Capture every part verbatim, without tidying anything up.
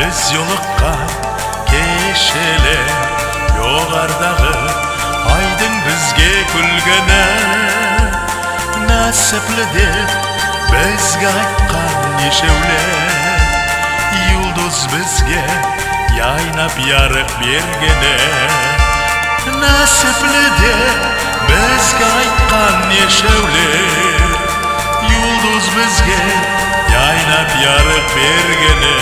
Биз йолыккан кешелер, йогарыдагы айдынъ бизге куьлгени. Насипли деп бизге айткан эшевлер, юлдыз бизге яйнап ярык бергени. Насипли деп бизге айткан эшевлер, юлдыз бизге яйнап ярык бергени.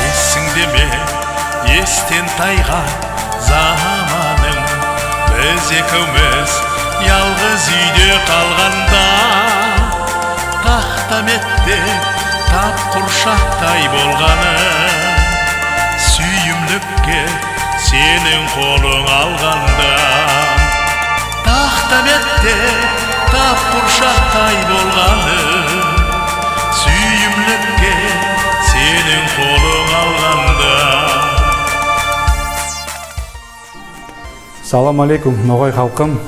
Эсинъде ме эстен тайган заманынъ, биз экевимиз ялгыз уьйде калганда? Тахта бетте тап куршактай болганынъ, суьйимликке сенинъ колынъ алганда. Тахта бетте тап куршактай болганынъ, суьйимликке сенинъ колынъ алганда. Салам алейкум, ногай халкым.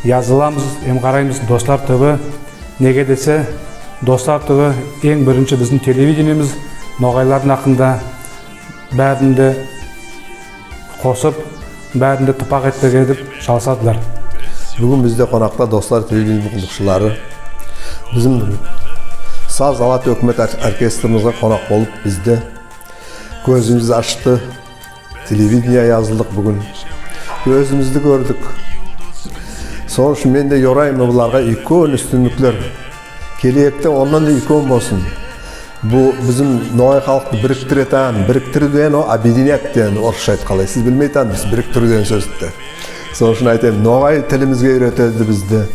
Языламыз эм караймыз Достар ТВ. Неге десе, Достар ТВ энъ биринши бизим телевидениемиз, ногайлардынъ акында баьрин де косып, баьрин де тыпак этпеге деп шалысадылар. Буьгуьн бизде конакта Достар телевидениесининъ куллыкшылары. Бизим «Саз Алатай» оькимет ор-, оркестримизге конак болып бизде. Коьзимиз ашты. Телевидениеге язылдык буьгуьн. Оьзимизди коьрдик. Сонынъ уьшин мен де йорайман буларга уьйкен уьстинликлер. Келеекте оннан да уьйкен болсын. Бу бизим ногай халкты бириктиретаган, бириктируьв деген ол объединять деген орысша айткандай. Сиз билмейтагансыз бириктируьв деген соьзди. Сонынъ уьшин айтайым, ногай тилимизге уьйретеди бизди.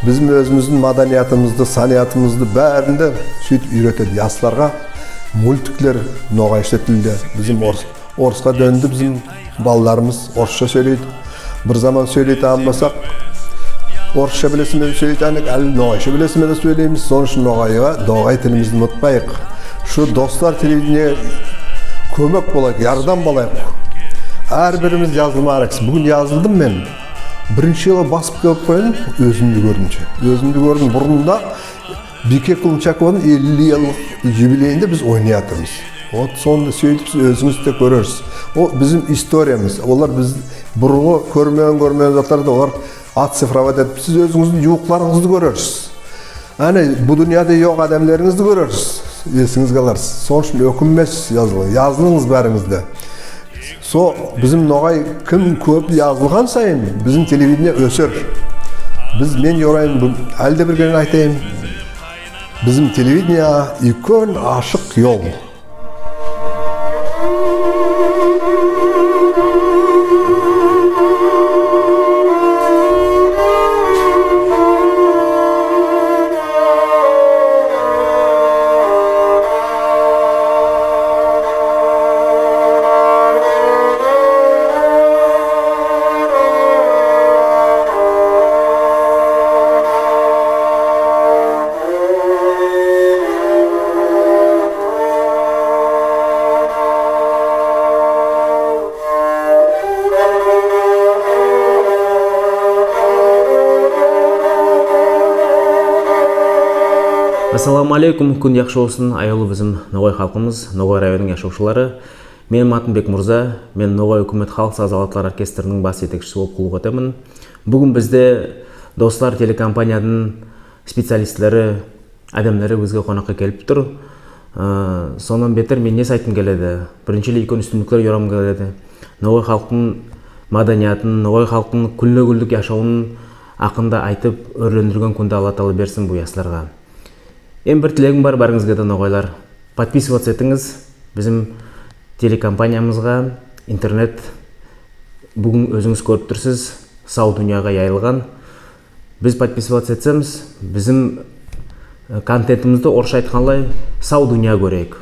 Бизим оьзимиздинъ маданиятымызды, саниятымызды баьрин де суьйтип уьйретеди. Ясларга мультиклер ногайша тилде. Бизим орыс, орыска доьнди бизим балаларымыз, орысша соьйлейди. Бир заман соьйлейтаган болсак, орысша билесиз бе деп соьйлейтаган эдик, аьли ногайша билесиз бе деп соьйлеймиз. Сонынъ уьшин ногайга, ногай тилимизди умытпайык. Шу Достар телевидениеге коьмек болайык, ярдам болайык. Аьр биримиз язылмага керекпиз. Буьгуьн язылдым мен. Биринши йылы басып келип коядым, оьзимди коьрдим ше. Оьзимди коьрдим. Бурында Бийке Кулунчаковадынъ элли йыллык юбилейинде биз ойнай ятырмыз. Вот соны соьйтип сиз оьзинъиз де коьрерсиз. Ол бизим историямыз. Олар биз бурынгы коьрмеген, коьрмеген затларды олар оцифровать этип, сиз оьзинъиздинъ ювыкларынъызды коьрерсиз. Ане, бу дуныяда йок аьдемлеринъизди коьрерсиз. Эсинъизге аларсыз. Сонынъ уьшин оькинмесиз, язылынъ. Язылынъыз баьринъиз де. Со бизим ногай ким коьп язылган сайын, бизим телевидение оьсер. Биз, мен йорайман, бу, аьли де бир кере айтайым. Бизим телевидениеге уьйкен ашык йол. Ассаламу алейкум, куьн яхшы болсын, аявлы бизим ногай халкымыз, Ногай районынынъ яшавшылары. Меним атым Бекмурза, мен Ногай оькимет халк саз алатлар оркестрининъ бас етекшиси болып куллык этемен. Буьгуьн бизде «Достар» телекомпаниядынъ специалистлери, аьдемлери бизге конакка келип тур. Аь, соннан бетер мен не айткым келеди? Бириншилей, уьйкен уьстинликлер йорагым келеди. Ногай халктынъ маданиятын, ногай халктынъ куьнле-куьнлик яшавын акында айтып, оьрлендирген куьнди Алла Таала берсин бу ясларга. Эм бир тилегим бар баьринъизге де, ногайлар. Подписываться этинъиз бизим телекомпаниямызга, интернет, буьгуьн оьзинъиз коьрип турсыз, сав дуныяга яйылган. Биз подписываться этсемиз, бизим, аь, контентимизди, орысша айтканлай, сав дуныя коьреек.